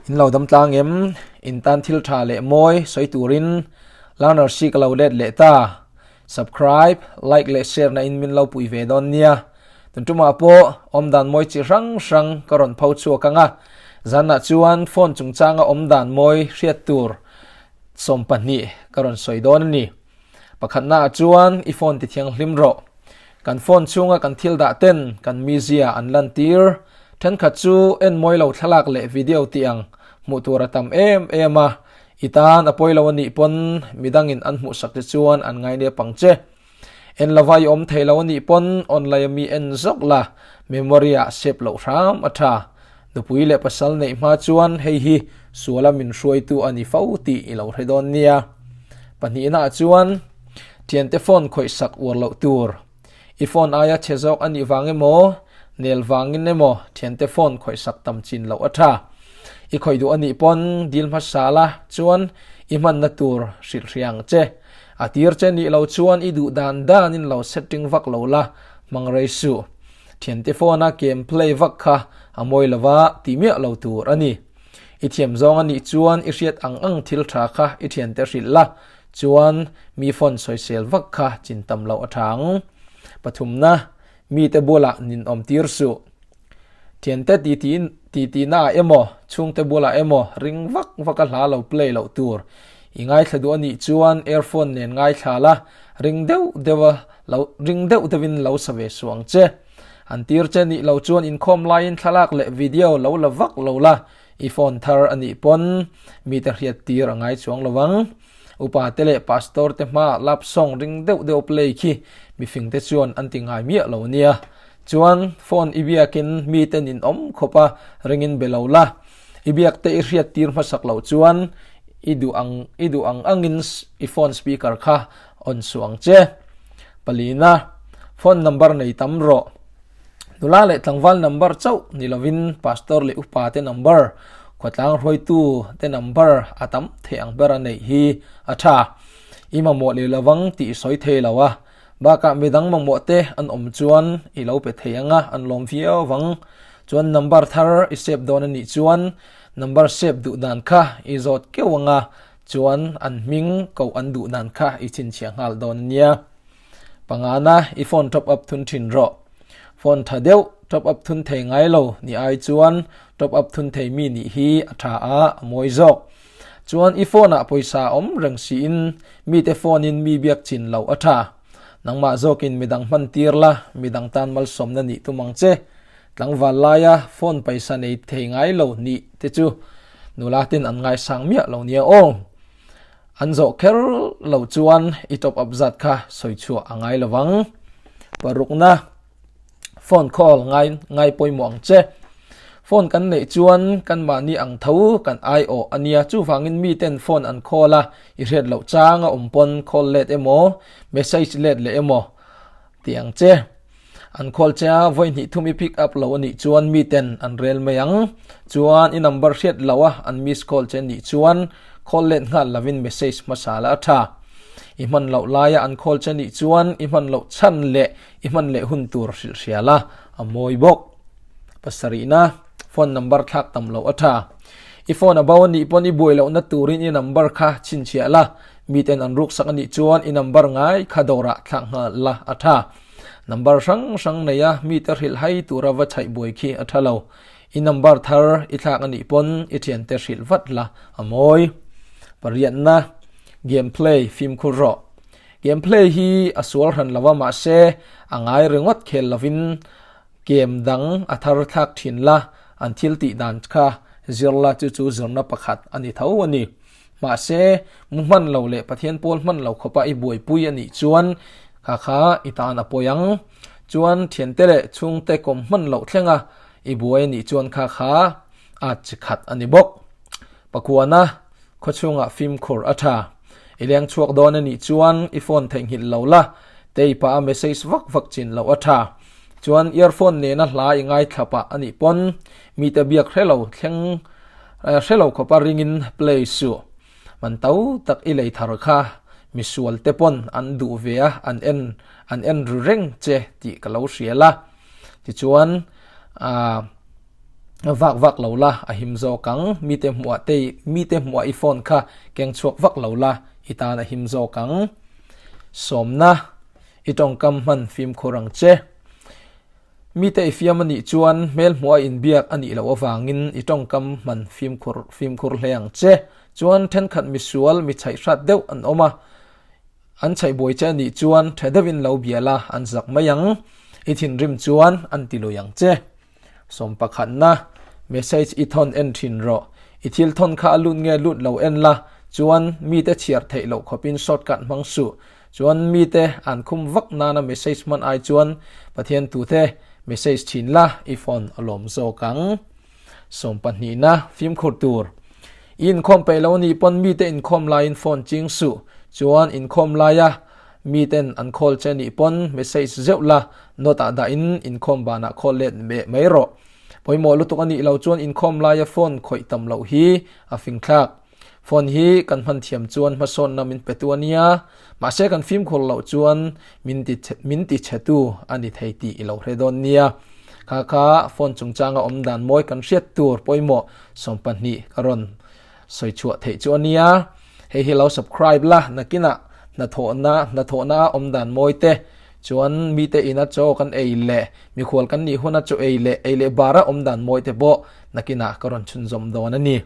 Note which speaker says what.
Speaker 1: In lo dam tlang em? In tan thil tha leh mawi sawi turin Learner si ka lo let leh ta. Subscribe, like leh share na in min lo pui ve dawn nia. Tun tumah pawh awmdan mawi chi hrang hrang ka rawn pho chhuak ang a. Zanah chuan phone chungchanga awmdan mawi hriat tur 12 ka rawn sawi dawn a ni. Pakhatnaah chuan i phone ti thianghlim rawh. Kan phone chhunga kan thil dah ten kan mizia an lantir. Thenkhat chu en mawi lo thlalak leh video tih ang hmuh tur a tam em em a, i tan a pawi lo a nih pawn midangin an hmuhsak te chuan an ngainep ang che. En lova i awm thei lo a nih pawn online a mi en zawk la, memory ah save loh hram a tha. Nupui leh pasal neih hma chuan hei hi suala min hruaitu a ni fo tih i lo hre dawn nia. Pahnihnaah chuan thiante phone khawih sak uar loh tur. I phone aia chhe zawk a nih vang emaw, nel vangin emaw thiante phone khawih sak tam chin loh a tha. I khawih duh a nih pawn dil hmasa la chuan i hmanna tur hrilh hria ang che. A tir che nih lo chuan i duh dan danin lo setting vak lo la, hmang rei suh. Thiante phone a game play vak kha a mawi lova tih miah lo tur a ni. I thiam zawng a nih chuan i hriat ang ang thil tha kha i thiante hrilh la, chuan mi phone sawisel vak kha chin tam loh a tha ang. Pathumna, mite bulah ninawm tir suh. Thiante titi titi naah emaw, chhungte bulah emaw ring vak vak a hla lo play loh tur. I ngaithla duh a nih chuan earphone nen ngaithla la, ring deuh deuh a lo ring deuh deuhin lo sa ve suh ang che. An tir che nih loh chuan inkhawm laiin thlalak leh video lo la vak lo la, i phone thar a nih pawn mite hriat tir a ngai chuang lo ang. Upa te leh pastor te hmaah lap song ring deuh deuh play khi mifing te chuan an ti ngai miah lo nia. Chuan phone i biakin mite nin awm khawp a ringin be lo la, i biak te i hriat tir hmasak loh chuan i duh ang i duh ang angin i phone speaker kha on suh ang che. Palina, phone number nei tam rawh. Nula leh tlangval number chauh ni lovin pastor leh upa te number, khawtlang hruaitu te number a tam theih ang ber a neih hi a tha. I mamawh leh lovang tih i sawi thei lo a, bakah midang mamawh te an awm chuan i lo pe thei ang a, an lawm viau vang. Chuan number thar i save dawn a nih chuan number save duh dan kha i zawt keuh ang a, chuan an hming koh an duh dan kha i chhinchhiah nghal dawn a nia. Pangana i phone top up thun thin rawh. Phone tha deuh top up thun thei ngai lo ni ai chuan top up thun thei mi nih hi a tha a, a mawi zawk. Chuan i phone ah pawisa awm reng siin mite phone in mi biak chin loh a tha. Nangmah zawkin midang hman tir la, midang tan malsawmna nih tum ang che. Tlangval laia phone paisa nei thei ngai lo nih te chu nula ten an ngaisang miah lo nia aw. An zawh kher lo chuan i top up zat kha sawi chhuah a ngai lo vang. Parukna, phone call ngai ngai pawimawh ang che. Phone kan neih chuan kan mahni ang tho kan aiawh a nia. Chuvangin miten phone an call a, i hriat loh chang a awm pawn call let emaw, message let leh emaw tih ang che. An call che a, vawi hnih thum i pick up lo a nih chuan miten an rel mai ang. Chuan i number hriat loh a an miss call che nih chuan call let nghal lovin message hmasa la a tha. I hman loh laia an call che nih chuan i hman loh chhan leh i hman leh hun tur hrilh hria la a mawi bawk. Pasarihna, phone number thlak tam loh a tha. I phone a bo a nih pawn i buai lohna turin i number kha chhinchhiah la, miten an ruksak a nih chuan i number ngai kha dawrah thlak nghal la a tha. Number hrang hrang neia mite hrilh hai tura va chhaih buai khi a tha lo. I number thar i thlak a nih pawn i thiante hrilh vat la a mawi. Pariatna, Game play fimkhur rawh. Game play hi a sual hran lo a mahse a ngai ringawt khel lovin game dang a thar thlak thin la, an thil tih dan kha zir la chu chu zirna pakhat a ni tho a ni. Mahse, mu hman lo leh Pathian pawl hman lo khawpa i buaipui a nih chuan kha kha i tan a pawi ang. Chuan thiante leh chhungte kawm hman loh thlenga i buai a nih chuan kha kha a chi khat a ni bawk. Pakuana khawchhungah fimkhur a tha. I leng chhuak dawn a nih chuan i phone theihnghilh lo la, tape a message vak vak chin loh a tha. Chuan earphone nena hla i ngaithla pah a nih pawn mite biak hre lo thleng hre lo khawpa ringin play suh. Man to tak i lei thar kha misual te pawn an duh ve a an en an en ru reng che tih ka lo hria la. Tichuan aah. Vak vak lo la, a him zawk ang. Mite hmuah te, mite hmuah i phone kha keng chhuak vak lo la, i tan a him zawk ang. Sawmna, I tawngkam hman fimkhur ang che. Mite i fiam a nih chuan hmel hmuah inbiak a nih loh avangin i tawngkam hman fimkhur fimkhur hle ang che. Chuan thenkhat misual mi chhaih hrat deuh an awm a, An chhaihbuai che anih chuan tha deuhin lo bia la, an zak mai ang. I thinrim chuan an ti lui ang che. Sawm pakhatna, message i thawn en thin rawh. I thil thawn kha a lut nge lut lo en la, chuan mite chhiar theih loh khawpin shortcut hmang suh. Chuan mite an khum vak nana message hman ai chuan Pathian tute message thin la, i phone a lawm zawk ang. Sawmpahnihna, fimkhur tur. I inkhawm peih lo anih pawn mite inkhawm laiin phone ching suh. Chuan inkhawm laia miten an call che anih pawn message zeuh la, note ah dahin inkhawm banah call let meh mai rawh. Pawimawh lutuk anih lo chuan inkhawm laia phone khawih tam loh hi a fingthlak. Phone hi kan hman thiam chuan hmasawnna min petu a nia, mahse kan fimkhur loh chuan min ti min ti chhetu a ni thei tih i lo hre dawn nia. Kha kha phone chungchanga awm dan mawi kan hriat tur pawimawh 12 ka rawn sawi chhuah theih chu a nia. Hei hi lo subscribe la, nakinah hnathawhna hnathawhna a awm dan mawi te chuan mite ina chaw kan ei leh mikhual kan nih huna chaw ei leh ei leh bara awm dan mawi te pawh nakinah ka rawn chhunzawm dawn a ni.